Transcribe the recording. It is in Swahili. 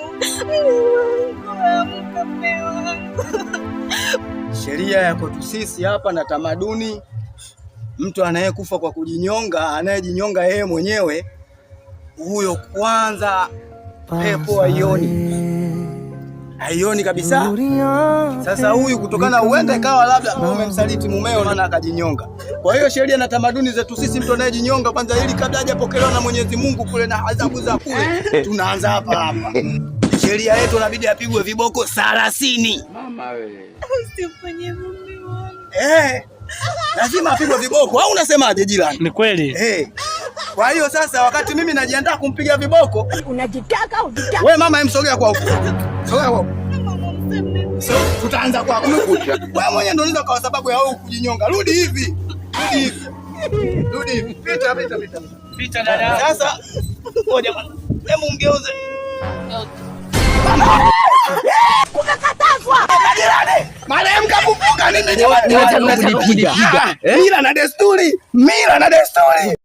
Wangu, mume wangu, amka mume wangu. Sheria ya kwetu sisi hapa na tamaduni, mtu anayekufa kwa kujinyonga, anayejinyonga yeye mwenyewe, huyo kwanza pepo haioni, haioni kabisa. Sasa huyu kutokana, huenda ikawa labda umemsaliti mumeo na akajinyonga. Kwa hiyo sheria na tamaduni zetu sisi, mtu anayejinyonga kwanza, ili kabla hajapokelewa na Mwenyezi Mungu kule na adhabu za kule, tunaanza hapa hapa. Sheria yetu inabidi apigwe viboko 30. Mama we. Usifanye mume wangu. Eh, lazima apigwe viboko au unasemaje jirani? Ni kweli. Eh. Kwa hiyo sasa wakati mimi najiandaa kumpiga viboko, Unajitaka ujitaka. we mama, emsogea kwa huko. Sogea kwa huko. Mama mseme. So, tutaanza kwako. Wewe mwenyewe ndio unaweza kwa sababu ya wewe kujinyonga. Rudi hivi. Rudi hivi. Rudi hivi. Pita, pita, pita. Pita dada. Sasa ngoja bwana. Hebu mgeuze. Kukakatazwa. Jirani, marehemu kafufuka nini jamani? Unataka kunipiga. Mila na desturi, mila na desturi.